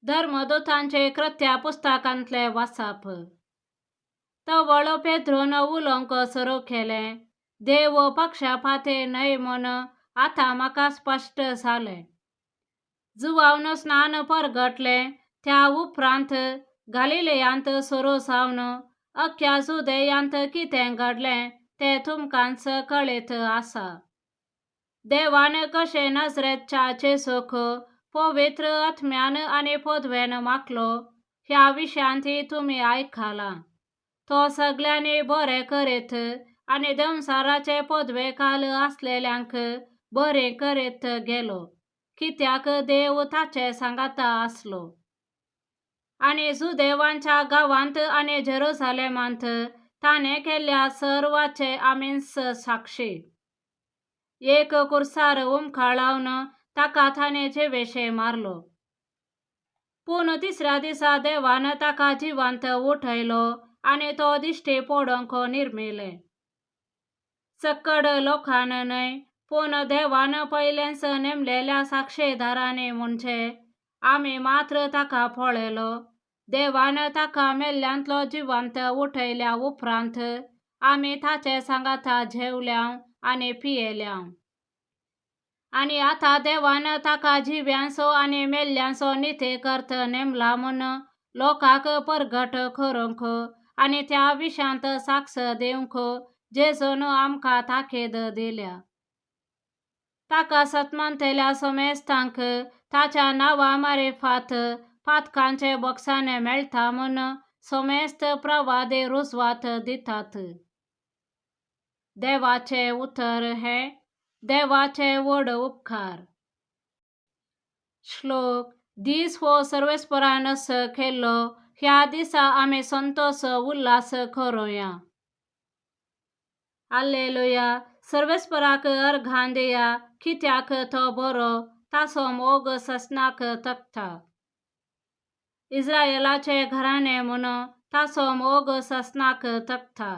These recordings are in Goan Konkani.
धर्मदुतांचे कृत्या पुस्तकांतले वाचप. तवळ पेद्रून उलोवंक सुरू केलें, देव पक्षपाती न्हय म्हूण आतां म्हाका स्पश्ट जालें. जुवावन स्नान परगटलें त्या उपरांत गालिलेयांत सुरू जावन अख्ख्या जुदेयांत कितें घडलें तें तुमकांच कळीत आसा. देवान कशें नजरेच्या जेजूक पवित्र आत्म्यान आनी पदवेन मागलो ह्या विशयांत तुमी आयकलां. तो सगल्यांनी बरें करीत आनी देंवचाराचे पदवेखाल आसलेल्यांक बरें करीत गेलो, कित्याक देव ताचे सांगाता आसलो. आनी जुदेवांच्या गांवांत आनी जेरुजालेमांत ताणें केल्ल्या सर्वाचे आमीच साक्षी. एक कुर्सार उमकाळावन ताका ताणें जिवेशे मारलो. पूण तिसऱ्या दिसा देवान ताका जिवंत उठयलो आनी तो दिश्टी पडूंक निर्मिलें. सक्कड लोकान न्हय, पूण देवान पयलेंच नेमलेल्या साक्षीदारांनी, म्हणजे आमी मात्र ताका पळयलो. देवान ताका मेल्ल्यांतलो जिवंत उठयल्या उपरांत आमी ताचे सांगाता जेवल्याव आनी पियेल्याव. आनी आतां देवान ताका जिव्यांचो आनी मेल्ल्यांचो नितीकर्त नेमला म्हूण लोकांक परगट करूंक आनी त्या विशयांत साक्ष दिवंक जेजून आमकां ताकीद दिल्या. ताका सतमानतल्या समेस्तांक ताच्या नांवा मारिफात पातकांचे बोगसाणें मेळटा म्हूण समेस्त प्रवादी रुजवात दितात. देवाचें उतर हें देवाचे व्हड उपकार. श्लोक. दीस हो सर्वेस्परान केल्लो, ह्या दिसा आमी संतोश उल्हास करुया. आल्लेलुया. सर्वेस्पराक अर्घां दिया, कित्याक तो बरो, ताचो मोग ससनाक तकता. इस्रायलाचे घराणें म्हूण ताचो मोग ससनाक तकता.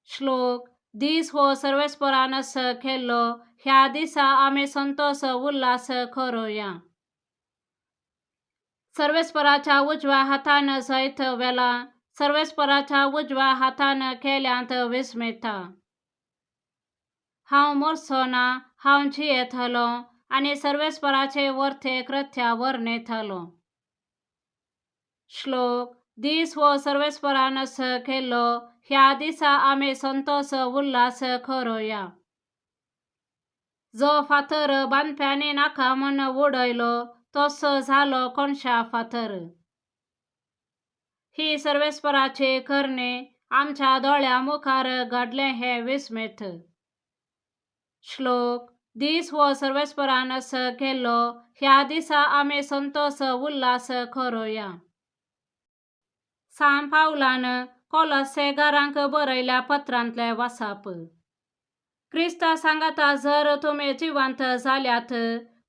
श्लोक. दीस हो सर्वेस्परान केल्लो, ह्या दिसा आमी संतोश उल्हास करुया. सर्वेस्पराच्या उजव्या हातान जैत व्हेलां, सर्वेस्पराच्या उजव्या हातान केल्यांत विस्मिता. हांव मरचो ना, हांव जियेतलो आनी सर्वेस्पराचे वर्ते कृत्या वर्णयतलो. श्लोक. दीस हो सर्वेस्परान केल्लो, ह्या दिसा आमी संतोश उल्हास करुया. जो फातर बांदप्यांनी नाका म्हूण उडयलो तोच जालो कोनशा फातर. ही सर्वेस्पराची करणी, आमच्या दोळ्यां मुखार घडलें हें विस्मीत. श्लोक. दीस हो सर्वेस्परान केल्लो, ह्या दिसा आमी संतोश उल्हास करुया. सांत पावलान कोलस्सेगारांक बरयल्या पत्रांतले वाचप. क्रिस्ता सांगाता जर तुमी जिवंत जाल्यात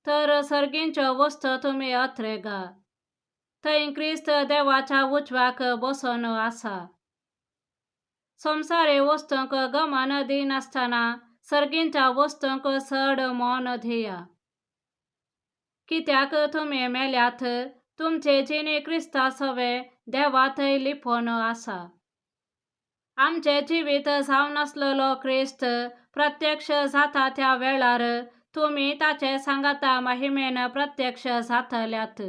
तर सर्गींच्यो वस्तू तुमी अत्रेगा, थंय क्रिस्त देवाच्या उजव्याक बसून आसा. संवसारी वस्तूंक गमन दिनासतना सर्गींच्या वस्तूंक चड मन दिया. कित्याक तुमी मेल्यात, तुमचे जिणे क्रिस्ता सवे देवा थंय लिपोवन आसा. आमचें जिवीत जावन आसलेलो क्रिस्त प्रत्यक्ष जाता त्या वेळार तुमी ताचे सांगाता महिमेन प्रत्यक्ष जातल्यात.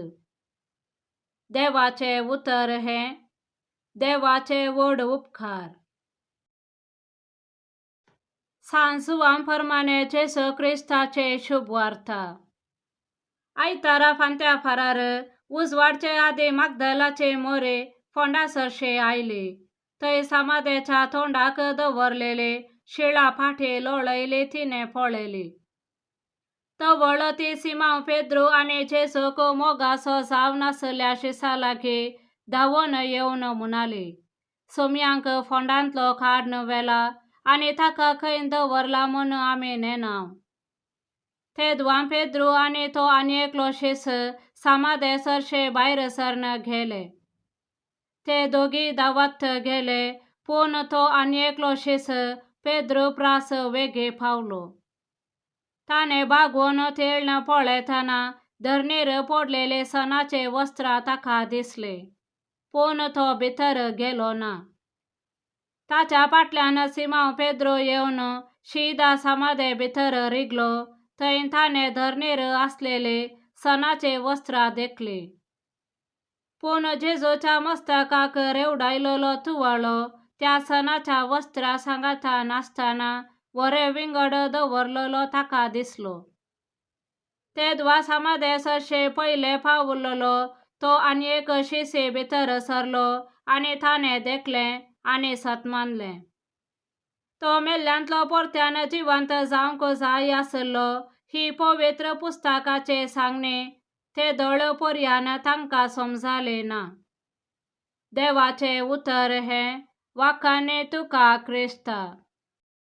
देवाचें उतर हें देवाचे व्हड उपकार. सांत जुवांव प्रमाणे जेजू क्रिस्ताचे शुभवार्ता. आयतारा फांत्या फारार उजवाडचे आदी मागदलाचे मोरे फोंडा सरशे आयली. थंय समाधेच्या तोंडाक दवरलेले शिळा फाटी लोळयली तिणें पळयली. तवळ ती सिमांव पेद्रू आनी जेजूक मोगाचो जावन आसल्या शिसा लागीं धांवून येवन म्हणाली, सोमयांक फोंडांतलो काडून व्हेला आनी ताका खंय दवरला म्हूण आमी नेणाव. तेदवां पेद्रू आनी तो आनी एकलो शीस समाधे सरशे भायर सरन गेले. ते दोगी धांवत गेले, पूण तो आनी एकलो शीस पेद्रू प्रास वेगीं पावलो. ताणें बागोवन तेळण पळयतना धरणेर पडलेले सणाचे वस्त्रां ताका दिसले, पूण तो भितर गेलो ना. ताच्या फाटल्यान सिमांव पेद्रू येवन शीदा समाधे भितर रिगलो. थंय ताणें धरणेर आसलेले सणाचे वस्त्रां देखली, पूण जेजूच्या मस्तकाक रेवडायलेलो तुवालो त्या सणाच्या वस्त्रां सांगाता नासतना वरे विंगड दवरलेलो ताका दिसलो. तेदवा समाधे सरशें पयलें पावलेलो तो आनी एक शिसे भितर सरलो आनी ताणें देखलें आनी सत मानलें. तो मेल्ल्यांतलो परत्यान जिवंत जावंक जाय आसलो ही पवित्र पुस्तकाचे सांगणे ते दोळ पर्यान तांकां समजालें ना. देवाचें उतर हें. वाखाणे तुका क्रिस्ता.